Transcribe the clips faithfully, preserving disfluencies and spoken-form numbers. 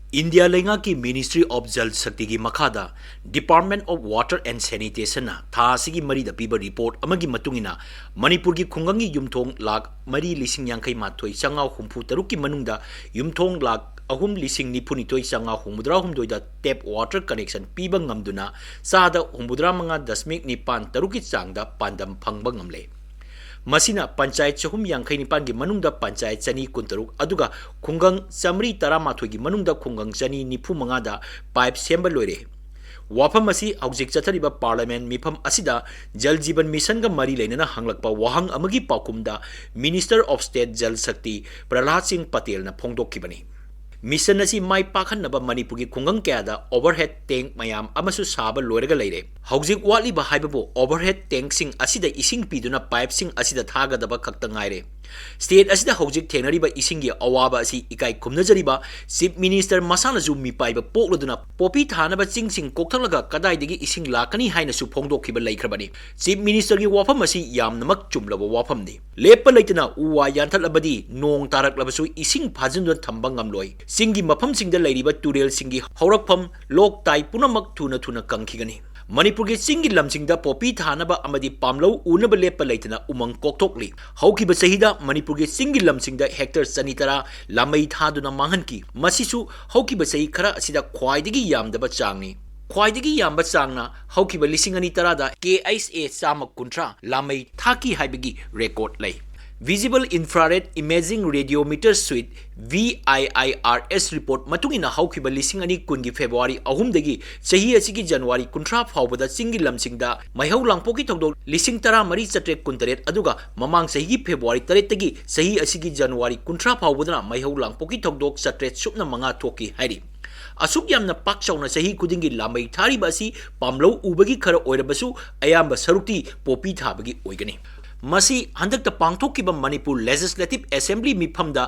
India ꯂꯩꯉꯥꯛꯀꯤ Ministry of Jal Shaktiꯒꯤ ꯃꯈꯥꯗ Department of Water and Sanitationꯅ ꯊꯥ ꯑꯁꯤꯒꯤ ꯃꯔꯤꯗ ꯄꯤꯕ report ꯑꯃꯒꯤ ꯃꯇꯨꯡ ꯏꯟꯅ, ꯃꯅꯤꯄꯨꯔꯒꯤ ꯈꯨꯡꯒꯪꯒꯤ ꯌꯨꯝꯊꯣꯡ ꯂꯥꯈ ꯃꯔꯤ ꯂꯤꯁꯤꯡ ꯌꯥꯡꯈꯩ ꯃꯥꯊꯣꯏ ꯆꯥꯝꯃꯉꯥ ꯍꯨꯝꯐꯨ ꯇꯔꯨꯛꯀꯤ ꯃꯅꯨꯡꯗ ꯌꯨꯝꯊꯣꯡ ꯂꯥꯈ ꯑꯍꯨꯝ ꯂꯤꯁꯤꯡ ꯅꯤꯐꯨ ꯅꯤꯊꯣꯏ ꯆꯥꯝꯃꯉꯥ ꯍꯨꯝꯐꯨꯇꯔꯥ ꯍꯨꯝꯗꯣꯏꯗ tap water connection ꯄꯤꯕ ꯉꯝꯗꯨꯅ, ꯆꯥꯗ ꯍꯨꯝꯐꯨꯇꯔꯥ ꯃꯉꯥ ꯗꯁꯃꯤꯛ ꯅꯤꯄꯥꯟ ꯇꯔꯨꯛꯀꯤ ꯆꯥꯡꯗ ꯄꯥꯟꯗꯝ ꯐꯪꯕ ꯉꯝꯂꯦ꯫ ꯃꯁꯤꯅ ꯄꯟꯆꯥꯌꯠ ꯆꯍꯨꯝ ꯌꯥꯡꯈꯩ ꯅꯤꯄꯥꯟꯒꯤ ꯃꯅꯨꯡꯗ ꯄꯟꯆꯥꯌꯠ ꯆꯅꯤ ꯀꯨꯟꯇꯔꯨꯛ, ꯑꯗꯨꯒ ꯈꯨꯡꯒꯪ ꯆꯥꯃꯔꯤ ꯇꯔꯥꯃꯥꯊꯣꯏꯒꯤ ꯃꯅꯨꯡꯗ ꯈꯨꯡꯒꯪ ꯆꯅꯤ ꯅꯤꯐꯨ ꯃꯉꯥꯗ pipe ꯁꯦꯝꯕ ꯂꯣꯏꯔꯦ꯫ ꯋꯥꯐꯝ ꯑꯁꯤ ꯍꯧꯖꯤꯛ ꯆꯠꯊꯔꯤꯕ Parliament ꯃꯤꯐꯝ ꯑꯁꯤꯗ Jal Jeevan Missionꯒ ꯃꯔꯤ ꯂꯩꯅꯅ ꯍꯪꯂꯛꯄ ꯋꯥꯍꯪ ꯑꯃꯒꯤ ꯄꯥꯎꯈꯨꯝꯗ Minister of State Jal Shakti ꯄ꯭ꯔꯍꯂꯥꯗ ꯁꯤꯡ ꯄꯇꯦꯜꯅ ꯐꯣꯡꯗꯣꯛꯈꯤꯕꯅꯤ꯫ Mission ꯑꯁꯤ ꯃꯥꯏ ꯄꯥꯛꯍꯟꯅꯕ ꯃꯅꯤꯄꯨꯔꯒꯤ ꯈꯨꯡꯒꯪ ꯀꯌꯥꯗ overhead tank ꯃꯌꯥꯝ ꯑꯃꯁꯨ ꯁꯥꯕ ꯂꯣꯏꯔꯒ ꯂꯩꯔꯦ꯫ ꯍꯧꯖꯤꯛ ꯋꯥꯠꯂꯤꯕ ꯍꯥꯏꯕꯕꯨ overhead tankꯁꯤꯡ ꯑꯁꯤꯗ ꯏꯁꯤꯡ ꯄꯤꯗꯨꯅ pipeꯁꯤꯡ ꯑꯁꯤꯗ ꯊꯥꯒꯗꯕ ꯈꯛꯇ ꯉꯥꯏꯔꯦ꯫ State ꯑꯁꯤꯗ ꯍꯧꯖꯤꯛ ꯊꯦꯡꯅꯔꯤꯕ ꯏꯁꯤꯡꯒꯤ ꯑꯋꯥꯕ ꯑꯁꯤ ꯏꯀꯥꯏ ꯈꯨꯝꯅꯖꯔꯤꯕ Chief Minister ꯃꯁꯥꯅꯁꯨ ꯃꯤꯄꯥꯏꯕ ꯄꯣꯛꯂꯗꯨꯅ ꯄꯣꯄꯤ ꯊꯥꯅꯕ ꯆꯤꯡꯁꯤꯡ ꯀꯣꯛꯊꯛꯂꯒ ꯀꯗꯥꯏꯗꯒꯤ ꯏꯁꯤꯡ ꯂꯥꯛꯀꯅꯤ ꯍꯥꯏꯅꯁꯨ ꯐꯣꯡꯗꯣꯛꯈꯤꯕ ꯂꯩꯈ꯭ꯔꯕꯅꯤ꯫ Chief Ministerꯒꯤ ꯋꯥꯐꯝ ꯑꯁꯤ ꯌꯥꯝꯅꯃꯛ ꯆꯨꯝꯂꯕ ꯋꯥꯐꯝꯅꯤ꯫ ꯂꯦꯞꯄ ꯂꯩꯇꯅ ꯎ ꯋꯥ ꯌꯥꯟꯊꯠꯂꯕꯗꯤ ꯅꯣꯡ ꯇꯥꯔꯛꯂꯕꯁꯨ ꯏꯁꯤꯡ ꯐꯥꯖꯤꯟꯗꯨꯅ ꯊꯝꯕ ꯉꯝꯂꯣꯏ꯫ ꯆꯤꯡꯒꯤ ꯃꯐꯝꯁꯤꯡꯗ ꯂꯩꯔꯤꯕ ꯇꯨꯔꯦꯜꯁꯤꯡꯒꯤ ꯍꯧꯔꯛꯐꯝ, ꯂꯣꯛ ꯇꯥꯏ ꯄꯨꯝꯅꯃꯛ ꯊꯨꯅ ꯊꯨꯅ ꯀꯪꯈꯤꯒꯅꯤ꯫ ꯃꯅꯤꯄꯨꯔꯒꯤ ꯆꯤꯡꯒꯤ ꯂꯝꯁꯤꯡꯗ ꯄꯣꯄꯤ ꯊꯥꯅꯕ ꯑꯃꯗꯤ ꯄꯥꯝꯂꯧ ꯎꯅꯕ ꯂꯦꯞꯄ ꯂꯩꯇꯅ ꯎꯃꯪ ꯀꯣꯛꯊꯣꯛꯂꯤ꯫ ꯍꯧꯈꯤꯕ ꯆꯍꯤꯗ ꯃꯅꯤꯄꯨꯔꯒꯤ ꯆꯤꯡꯒꯤ ꯂꯝꯁꯤꯡꯗ hectare ꯆꯅꯤ ꯇꯔꯥ ꯂꯥꯃꯩ ꯊꯥꯗꯨꯅ ꯃꯥꯡꯍꯟꯈꯤ꯫ ꯃꯁꯤꯁꯨ ꯍꯧꯈꯤꯕ ꯆꯍꯤ ꯈꯔ ꯑꯁꯤꯗ ꯈ꯭ꯋꯥꯏꯗꯒꯤ ꯌꯥꯝꯗꯕ ꯆꯥꯡꯅꯤ꯫ ꯈ꯭ꯋꯥꯏꯗꯒꯤ ꯌꯥꯝꯕ ꯆꯥꯡꯅ ꯍꯧꯈꯤꯕ ꯂꯤꯁꯤꯡ ꯑꯅꯤ ꯇꯔꯥꯗ K H A ꯆꯥꯝꯃ ꯀꯨꯟꯊ꯭ꯔꯥ ꯂꯥꯃꯩ ꯊꯥꯈꯤ ꯍꯥꯏꯕꯒꯤ record ꯂꯩ꯫ Visible Infrared Imaging Radiometer Suite, V I I R S report ꯃꯇꯨꯡ ꯏꯟꯅ ꯍꯧꯈꯤꯕ ꯂꯤꯁꯤꯡ ꯑꯅꯤ ꯀꯨꯟꯒꯤ February ꯑꯍꯨꯝꯗꯒꯤ ꯆꯍꯤ ꯑꯁꯤꯒꯤ January ꯀꯨꯟꯊ꯭ꯔꯥ ꯐꯥꯎꯕꯗ ꯆꯤꯡꯒꯤ ꯂꯝꯁꯤꯡꯗ ꯃꯩꯍꯧ ꯂꯥꯡꯄꯣꯛꯀꯤ ꯊꯧꯗꯣꯛ ꯂꯤꯁꯤꯡ ꯇꯔꯥꯃꯔꯤ ꯆꯥꯇ꯭ꯔꯦꯠ ꯀꯨꯟꯇꯔꯦꯠ, ꯑꯗꯨꯒ ꯃꯃꯥꯡ ꯆꯍꯤꯒꯤ February ꯇꯔꯦꯠꯇꯒꯤ ꯆꯍꯤ ꯑꯁꯤꯒꯤ January ꯀꯨꯟꯊ꯭ꯔꯥ ꯐꯥꯎꯕꯗꯅ ꯃꯩꯍꯧ ꯂꯥꯡꯄꯣꯛꯀꯤ ꯊꯧꯗꯣꯛ ꯆꯥꯇ꯭ꯔꯦꯠ ꯁꯨꯞꯅ ꯃꯉꯥ ꯊꯣꯛꯈꯤ ꯍꯥꯏꯔꯤ꯫ ꯑꯁꯨꯛ ꯌꯥꯝꯅ ꯄꯥꯛ ꯆꯥꯎꯅ ꯆꯍꯤ ꯈꯨꯗꯤꯡꯒꯤ ꯂꯥꯃꯩ ꯊꯥꯔꯤꯕ ꯑꯁꯤ ꯄꯥꯝꯂꯧ ꯎꯕꯒꯤ ꯈꯔ ꯑꯣꯏꯔꯕꯁꯨ ꯑꯌꯥꯝꯕ ꯁꯔꯨꯛꯇꯤ ꯄꯣꯄꯤ ꯊꯥꯕꯒꯤ ꯑꯣꯏꯒꯅꯤ꯫ ꯃꯁꯤ ꯍꯟꯗꯛꯇ ꯄꯥꯡꯊꯣꯛꯈꯤꯕ ꯃꯅꯤꯄꯨꯔ Legislative Assembly ꯃꯤꯐꯝꯗ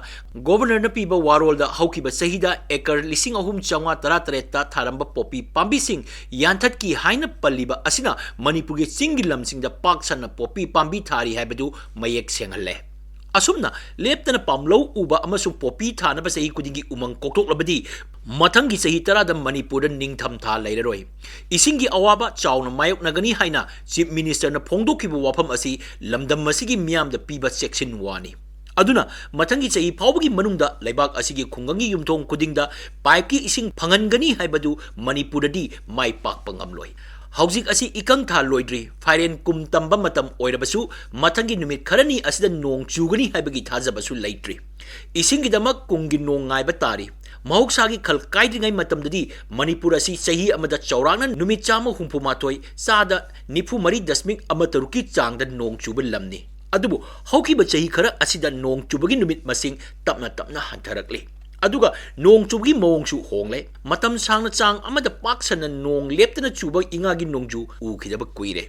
Governorꯅ ꯄꯤꯕ ꯋꯥꯔꯣꯜꯗ ꯍꯧꯈꯤꯕ ꯆꯍꯤꯗ acre ꯂꯤꯁꯤꯡ ꯑꯍꯨꯝ ꯆꯥꯝꯃꯉꯥ ꯇꯔꯥꯇꯔꯦꯠꯇ ꯊꯥꯔꯝꯕ ꯄꯣꯄꯤ ꯄꯥꯝꯕꯤꯁꯤꯡ ꯌꯥꯟꯊꯠꯈꯤ ꯍꯥꯏꯅ ꯄꯜꯂꯤꯕ ꯑꯁꯤꯅ ꯃꯅꯤꯄꯨꯔꯒꯤ ꯆꯤꯡꯒꯤ ꯂꯝꯁꯤꯡꯗ ꯄꯥꯛ ꯁꯟꯅ ꯄꯣꯄꯤ ꯄꯥꯝꯕꯤ ꯊꯥꯔꯤ ꯍꯥꯏꯕꯗꯨ ꯃꯌꯦꯛ ꯁꯦꯡꯍꯜꯂꯦ꯫ ꯑꯁꯨꯝꯅ ꯂꯦꯞꯇꯅ ꯄꯥꯝꯂꯧ ꯎꯕ ꯑꯃꯁꯨꯡ ꯄꯣꯄꯤ ꯊꯥꯅꯕ ꯆꯍꯤ ꯈꯨꯗꯤꯡꯒꯤ ꯎꯃꯪ ꯀꯣꯛꯊꯣꯛꯂꯕꯗꯤ ꯃꯊꯪꯒꯤ ꯆꯍꯤ ꯇꯔꯥꯗ ꯃꯅꯤꯄꯨꯔꯗ ꯅꯤꯡꯊꯝꯊꯥ ꯂꯩꯔꯔꯣꯏ꯫ ꯏꯁꯤꯡꯒꯤ ꯑꯋꯥꯕ ꯆꯥꯎꯅ ꯃꯥꯌꯣꯛꯅꯒꯅꯤ ꯍꯥꯏꯅ Chief Minister ꯅ ꯐꯣꯡꯗꯣꯛꯈꯤꯕ ꯋꯥꯐꯝ ꯑꯁꯤ ꯂꯝꯗꯝ ꯑꯁꯤꯒꯤ ꯃꯤꯌꯥꯝꯗ ꯄꯤꯕ ꯆꯦꯛꯁꯤꯟ ꯋꯥꯅꯤ꯫ ꯑꯗꯨꯅ ꯃꯊꯪꯒꯤ ꯆꯍꯤ ꯐꯥꯎꯕꯒꯤ ꯃꯅꯨꯡꯗ ꯂꯩꯕꯥꯛ ꯑꯁꯤꯒꯤ ꯈꯨꯡꯒꯪꯒꯤ ꯌꯨꯝꯊꯣꯡ ꯈꯨꯗꯤꯡꯗ ꯄꯥꯏꯞꯀꯤ ꯏꯁꯤꯡ ꯐꯪꯍꯟꯒꯅꯤ ꯍꯥꯏꯕꯗꯨ ꯃꯅꯤꯄꯨꯔꯗꯗꯤ ꯃꯥꯏ ꯄꯥꯛꯄ ꯉꯝꯂꯣꯏ꯫ ꯍꯧꯖꯤꯛ ꯑꯁꯤ ꯏꯀꯪ ꯊꯥ ꯂꯣꯏꯗ꯭ꯔꯤ, ꯐꯥꯏꯔꯦꯟ ꯀꯨꯝ ꯇꯝꯕ ꯃꯇꯝ ꯑꯣꯏꯔꯕꯁꯨ ꯃꯊꯪꯒꯤ ꯅꯨꯃꯤꯠ ꯈꯔꯅꯤ ꯑꯁꯤꯗ ꯅꯣꯡ ꯆꯨꯒꯅꯤ ꯍꯥꯏꯕꯒꯤ ꯊꯥꯖꯕꯁꯨ ꯂꯩꯇ꯭ꯔꯤ꯫ ꯏꯁꯤꯡꯒꯤꯗꯃꯛ ꯀꯨꯝꯒꯤ ꯅꯣꯡ ꯉꯥꯏꯕ ꯇꯥꯔꯤ꯫ ꯃꯍꯧꯁꯥꯒꯤ ꯈꯜ ꯀꯥꯏꯗ꯭ꯔꯤꯉꯩ ꯃꯇꯝꯗꯗꯤ ꯃꯅꯤꯄꯨꯔ ꯑꯁꯤ ꯆꯍꯤ ꯑꯃꯗ ꯆꯥꯎꯔꯥꯛꯅ ꯅꯨꯃꯤꯠ ꯆꯥꯝꯃ ꯍꯨꯝꯐꯨ ꯃꯥꯊꯣꯏ, ꯆꯥꯗ ꯅꯤꯐꯨ ꯃꯔꯤ ꯗꯁꯃꯤꯛ ꯑꯃ ꯇꯔꯨꯛꯀꯤ ꯆꯥꯡꯗ ꯅꯣꯡ ꯆꯨꯕ ꯂꯝꯅꯤ꯫ ꯑꯗꯨꯕꯨ ꯍꯧꯈꯤꯕ ꯆꯍꯤ ꯈꯔ ꯑꯁꯤꯗ ꯅꯣꯡ ꯆꯨꯕꯒꯤ ꯅꯨꯃꯤꯠ ꯃꯁꯤꯡ ꯇꯞꯅ ꯇꯞꯅ ꯍꯟꯊꯔꯛꯂꯤ꯫ ꯑꯗꯨꯒ ꯅꯣꯡ ꯆꯨꯕꯒꯤ ꯃꯑꯣꯡꯁꯨ ꯍꯣꯡꯂꯦ꯫ ꯃꯇꯝ ꯁꯥꯡꯅ ꯆꯥꯡ ꯑꯃꯗ ꯄꯥꯛ ꯁꯟꯅ ꯅꯣꯡ ꯂꯦꯞꯇꯅ ꯆꯨꯕ ꯏꯉꯥꯒꯤ ꯅꯣꯡꯖꯨ ꯎꯈꯤꯗꯕ ꯀꯨꯏꯔꯦ꯫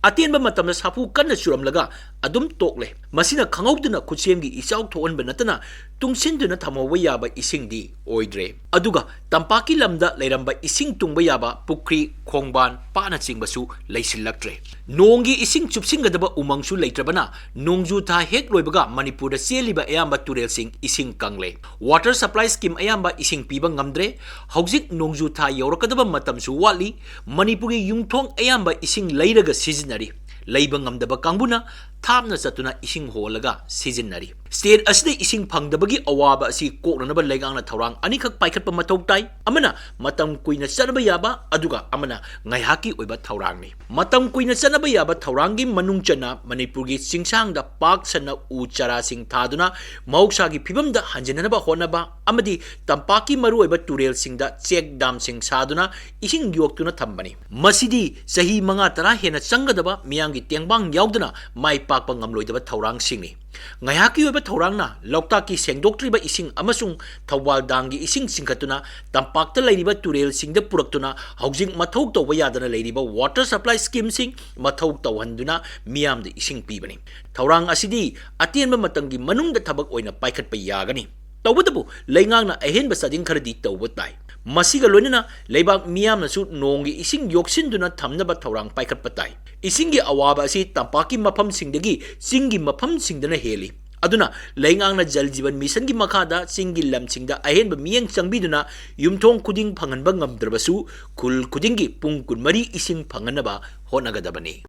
ꯑꯇꯦꯟꯕ ꯃꯇꯝꯗ ꯁꯥꯐꯨ ꯀꯟꯅ ꯆꯨꯔꯝꯂꯒ ꯑꯗꯨꯝ ꯇꯣꯛꯂꯦ꯫ ꯃꯁꯤꯅ ꯈꯪꯍꯧꯗꯅ ꯈꯨꯠꯁꯦꯝꯒꯤ ꯏꯆꯥꯎ ꯊꯣꯛꯍꯟꯕ ꯅꯠꯇꯅ ꯇꯨꯡꯁꯤꯟꯗꯨꯅ ꯊꯝꯍꯧꯕ ꯌꯥꯕ ꯏꯁꯤꯡꯗꯤ ꯑꯣꯏꯗ꯭ꯔꯦ꯫ ꯑꯗꯨꯒ ꯇꯝꯄꯥꯛꯀꯤ ꯂꯝꯗ ꯂꯩꯔꯝꯕ ꯏꯁꯤꯡ ꯇꯨꯡꯕ ꯌꯥꯕ ꯄꯨꯈ꯭ꯔꯤ, ꯈꯣꯡꯕꯥꯟ, ꯄꯥꯠꯅꯆꯤꯡꯕꯁꯨ ꯂꯩꯁꯤꯜꯂꯛꯇ꯭ꯔꯦ꯫ ꯅꯣꯡꯒꯤ ꯏꯁꯤꯡ ꯆꯨꯞꯁꯤꯟꯒꯗꯕ ꯎꯃꯪꯁꯨ ꯂꯩꯇ꯭ꯔꯕꯅ ꯅꯣꯡꯖꯨ ꯊꯥ ꯍꯦꯛ ꯂꯣꯏꯕꯒ ꯃꯅꯤꯄꯨꯔꯗ ꯆꯦꯜꯂꯤꯕ ꯑꯌꯥꯝꯕ ꯇꯨꯔꯦꯜꯁꯤꯡ ꯏꯁꯤꯡ ꯀꯪꯂꯦ꯫ Water Supply Scheme ꯑꯌꯥꯝꯕ ꯏꯁꯤꯡ ꯄꯤꯕ ꯉꯝꯗ꯭ꯔꯦ꯫ ꯍꯧꯖꯤꯛ ꯅꯣꯡꯖꯨ ꯊꯥ ꯌꯧꯔꯛꯀꯗꯕ ꯃꯇꯝꯁꯨ ꯋꯥꯠꯂꯤ꯫ ꯃꯅꯤꯄꯨꯔꯒꯤ ꯌꯨꯝꯊꯣꯡ ꯑꯌꯥꯝꯕ ꯏꯁꯤꯡ ꯂꯩꯔꯒ ꯁꯤꯖꯤꯟꯅꯔꯤ꯫ ꯂꯩꯕ ꯉꯝꯗꯕ ꯀꯥꯡꯕꯨꯅ ꯊꯥꯞꯅ ꯆꯠꯇꯨꯅ ꯏꯁꯤꯡ ꯍꯣꯜꯂꯒ ꯁꯤꯖꯤꯟꯅꯔꯤ꯫ State ꯑꯁꯤꯗ ꯏꯁꯤꯡ ꯐꯪꯗꯕꯒꯤ ꯑꯋꯥꯕ ꯑꯁꯤ ꯀꯣꯛꯅꯅꯕ ꯂꯩꯉꯥꯛꯅ ꯊꯧꯔꯥꯡ ꯑꯅꯤꯈꯛ ꯄꯥꯏꯈꯠꯄ ꯃꯊꯧ ꯇꯥꯏ꯫ ꯑꯃꯅ ꯃꯇꯝ ꯀꯨꯏꯅ ꯆꯠꯅꯕ ꯌꯥꯕ, ꯑꯗꯨꯒ ꯑꯃꯅ ꯉꯥꯏꯍꯥꯛꯀꯤ ꯑꯣꯏꯕ ꯊꯧꯔꯥꯡꯅꯤ꯫ ꯃꯇꯝ ꯀꯨꯏꯅ ꯆꯠꯅꯕ ꯌꯥꯕ ꯊꯧꯔꯥꯡꯒꯤ ꯃꯅꯨꯡ ꯆꯟꯅ ꯃꯅꯤꯄꯨꯔꯒꯤ ꯆꯤꯡꯁꯥꯡꯗ ꯄꯥꯛ ꯁꯟꯅ ꯎ ꯆꯥꯔꯥꯁꯤꯡ ꯊꯥꯗꯨꯅ ꯃꯍꯧꯁꯥꯒꯤ ꯐꯤꯕꯝꯗ ꯍꯟꯖꯤꯟꯅꯅꯕ ꯍꯣꯠꯅꯕ ꯑꯃꯗꯤ ꯇꯝꯄꯥꯛꯀꯤ ꯃꯔꯨꯑꯣꯏꯕ ꯇꯨꯔꯦꯜꯁꯤꯡꯗ check dam ꯁꯤꯡ ꯁꯥꯗꯨꯅ ꯏꯁꯤꯡ ꯌꯣꯛꯇꯨꯅ ꯊꯝꯕꯅꯤ꯫ ꯃꯁꯤꯗꯤ ꯆꯍꯤ ꯃꯉꯥ ꯇꯔꯥ ꯍꯦꯟꯅ ꯆꯪꯒꯗꯕ ꯃꯤꯌꯥꯝꯒꯤ ꯇꯦꯡꯕꯥꯡ ꯌꯥꯎꯗꯅ ꯃꯥꯏ ꯄꯥꯛꯄ ꯉꯝꯂꯣꯏꯗꯕ ꯊꯧꯔꯥꯡꯁꯤꯡꯅꯤ꯫ ꯉꯥꯏꯍꯥꯛꯀꯤ ꯑꯣꯏꯕ ꯊꯧꯔꯥꯡꯅ ꯂꯣꯛꯇꯥꯛꯀꯤ ꯁꯦꯡꯗꯣꯛꯇ꯭ꯔꯤꯕ ꯏꯁꯤꯡ ꯑꯃꯁꯨꯡ ꯊꯧꯕꯥꯜ ꯗꯥꯝꯒꯤ ꯏꯁꯤꯡ ꯆꯤꯡꯈꯠꯇꯨꯅ ꯇꯝꯄꯥꯛꯇ ꯂꯩꯔꯤꯕ ꯇꯨꯔꯦꯜꯁꯤꯡꯗ ꯄꯨꯔꯛꯇꯨꯅ ꯍꯧꯖꯤꯛ ꯃꯊꯧ ꯇꯧꯕ ꯌꯥꯗꯅ ꯂꯩꯔꯤꯕ Water Supply Scheme ꯁꯤꯡ ꯃꯊꯧ ꯇꯧꯍꯟꯗꯨꯅ ꯃꯤꯌꯥꯝꯗ ꯏꯁꯤꯡ ꯄꯤꯕꯅꯤ꯫ ꯊꯧꯔꯥꯡ ꯑꯁꯤꯗꯤ ꯑꯇꯦꯟꯕ ꯃꯇꯝꯒꯤ ꯃꯅꯨꯡꯗ ꯊꯕꯛ ꯑꯣꯏꯅ ꯄꯥꯏꯈꯠꯄ ꯌꯥꯒꯅꯤ꯫ ꯇꯧꯕꯇꯕꯨ ꯂꯩꯉꯥꯛꯅ ꯑꯍꯦꯟꯕ ꯆꯥꯗꯤꯡ ꯈꯔꯗꯤ ꯇꯧꯕ ꯇꯥꯏ꯫ ꯃꯁꯤꯒ ꯂꯣꯏꯅꯅ ꯂꯩꯕꯥꯛ ꯃꯤꯌꯥꯝꯅꯁꯨ ꯅꯣꯡꯒꯤ ꯏꯁꯤꯡ ꯌꯣꯛꯁꯤꯟꯗꯨꯅ ꯊꯝꯅꯕ ꯊꯧꯔꯥꯡ ꯄꯥꯏꯈꯠꯄ ꯇꯥꯏ꯫ ꯏꯁꯤꯡꯒꯤ ꯑꯋꯥꯕ ꯑꯁꯤ ꯇꯝꯄꯥꯛꯀꯤ ꯃꯐꯝꯁꯤꯡꯗꯒꯤ ꯆꯤꯡꯒꯤ ꯃꯐꯝꯁꯤꯡꯗꯅ ꯍꯦꯜꯂꯤ꯫ ꯑꯗꯨꯅ ꯂꯩꯉꯥꯛꯅ ꯖꯜ ꯖꯤꯕꯟ ꯃꯤꯁꯟꯒꯤ ꯃꯈꯥꯗ ꯆꯤꯡꯒꯤ ꯂꯝꯁꯤꯡꯗ ꯑꯍꯦꯟꯕ ꯃꯤꯠꯌꯦꯡ ꯆꯪꯕꯤꯗꯨꯅ ꯌꯨꯝꯊꯣꯡ ꯈꯨꯗꯤꯡ ꯐꯪꯍꯟꯕ ꯉꯝꯗ꯭ꯔꯕꯁꯨ ꯈꯨꯜ ꯈꯨꯗꯤꯡꯒꯤ ꯄꯨꯡ ꯀꯨꯟꯃꯔꯤ ꯏꯁꯤꯡ ꯐꯪꯍꯟꯅꯕ ꯍꯣꯠꯅꯒꯗꯕꯅꯤ꯫